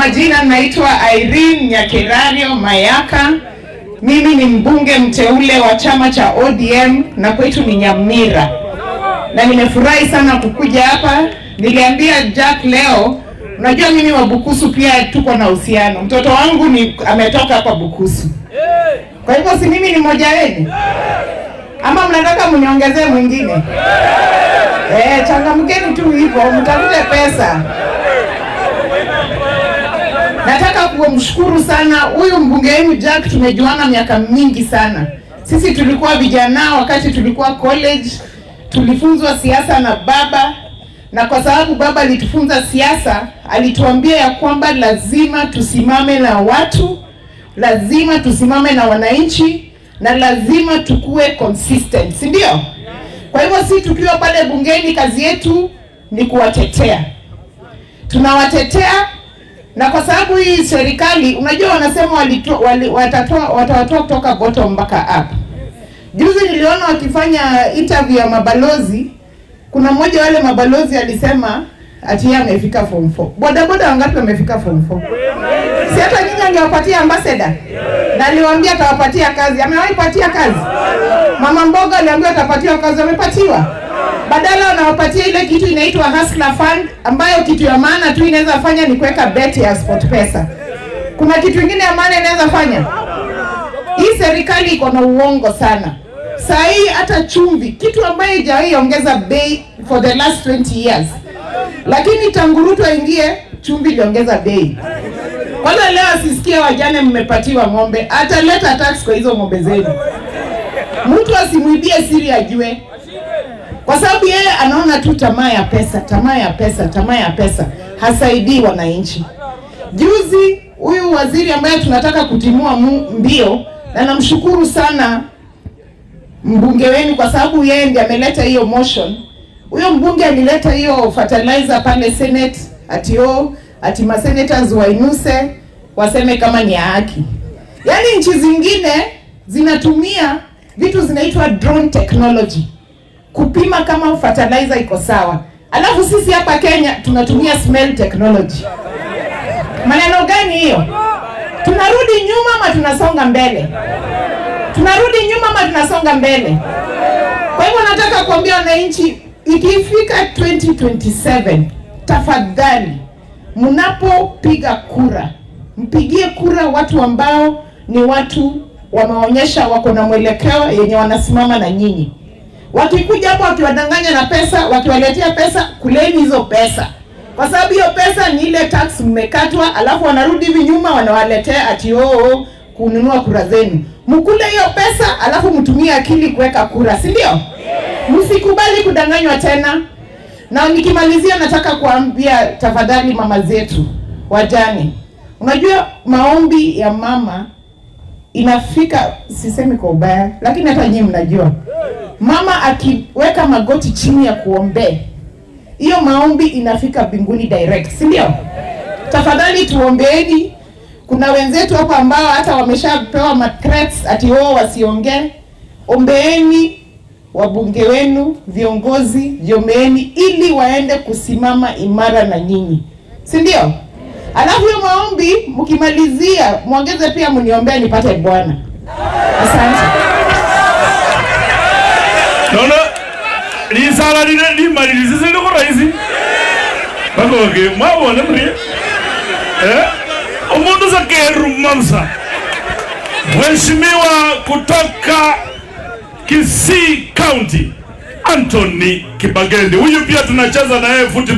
Majina naitwa Irene Nyakerario Mayaka. Mimi ni mbunge mteule wa chama cha ODM na kwetu ni Nyamira, na nimefurahi sana kukuja hapa. Niliambia Jack leo, unajua mimi wa Bukusu pia tuko na uhusiano. Mtoto wangu ni ametoka hapa Bukusu, kwa hivyo si mimi ni mmoja wenu, ama mnataka mniongezee mwingine? Changamkeni tu hivyo, mtafute pesa. Nataka kumshukuru sana huyu mbunge wenu Jack, tumejuana miaka mingi sana. Sisi tulikuwa vijana wakati tulikuwa college, tulifunzwa siasa na baba, na kwa sababu baba alitufunza siasa, alituambia ya kwamba lazima tusimame na watu, lazima tusimame na wananchi na lazima tukue consistent, si ndio? Kwa hivyo si tukiwa pale bungeni, kazi yetu ni kuwatetea, tunawatetea na kwa sababu hii serikali unajua, wanasema watawatoa kutoka bottom mpaka up. Juzi niliona wakifanya interview ya mabalozi, kuna mmoja wale mabalozi alisema ati yeye amefika form 4. Boda boda wangapi wamefika form 4? Si hata nyinyi angewapatia ambassador? Na aliwaambia atawapatia kazi. Amewahi patia kazi? Mama mboga aliambiwa atapatiwa kazi, amepatiwa? Badala wanawapatia ile kitu inaitwa Hustler Fund, ambayo kitu ya maana tu inaweza fanya ni kuweka bet ya Sport Pesa. Kuna kitu ingine ya maana inaweza fanya? Hii serikali iko na uongo sana. Saa hii hata chumvi, kitu ambayo haijawahi ongeza bei for the last 20 years, lakini tangu Ruto aingie chumvi iliongeza bei. Kwanza leo asisikie wajane mmepatiwa ng'ombe, ataleta tax kwa hizo ng'ombe zenu. Mtu asimwibie siri ajue, kwa sababu yeye anaona tu tamaa ya pesa, tamaa ya pesa, tamaa ya pesa, hasaidii wananchi. Juzi huyu waziri ambaye tunataka kutimua mbio, na namshukuru sana mbunge wenu kwa sababu yeye ndiye ameleta hiyo motion. Huyo mbunge alileta hiyo fertilizer pale Senate, ati oh, ati ma senators wainuse waseme kama ni ya haki. Yaani nchi zingine zinatumia vitu zinaitwa drone technology kupima kama fertilizer iko sawa, alafu sisi hapa Kenya tunatumia smell technology. Maneno gani hiyo? Tunarudi nyuma ama tunasonga mbele? Tunarudi nyuma ama tunasonga mbele? Kwa hivyo nataka kuambia wananchi, ikifika 2027 tafadhali, mnapopiga kura, mpigie kura watu ambao ni watu wameonyesha wako na mwelekeo yenye wanasimama na nyinyi. Wakikuja hapo wakiwadanganya na pesa, wakiwaletea pesa, kuleni hizo pesa, kwa sababu hiyo pesa ni ile tax mmekatwa, alafu wanarudi hivi nyuma wanawaletea ati oh, kununua kura zenu. Mkule hiyo pesa, alafu mtumie akili kuweka kura, si ndio? Msikubali kudanganywa tena. Na nikimalizia, nataka kuambia tafadhali, mama zetu wajane, unajua maombi ya mama inafika, sisemi kwa ubaya, lakini hata nyinyi mnajua, mama akiweka magoti chini ya kuombea, hiyo maombi inafika mbinguni direct, si ndio? Tafadhali tuombeeni. Kuna wenzetu hapa ambao hata wameshapewa ma threats ati wao wasiongee. Ombeeni wabunge wenu, viongozi, jiombeeni ili waende kusimama imara na nyinyi, si ndio? Alafu hiyo maombi mkimalizia, mwongeze pia mniombee nipate Bwana. Asante. Nono lisala lile limalilise silikho rahisi bakoke mwabone muri omundu sakeruma busa. Mheshimiwa kutoka Kisii County Anthony Kibagendi, huyu pia tunacheza na yeye football.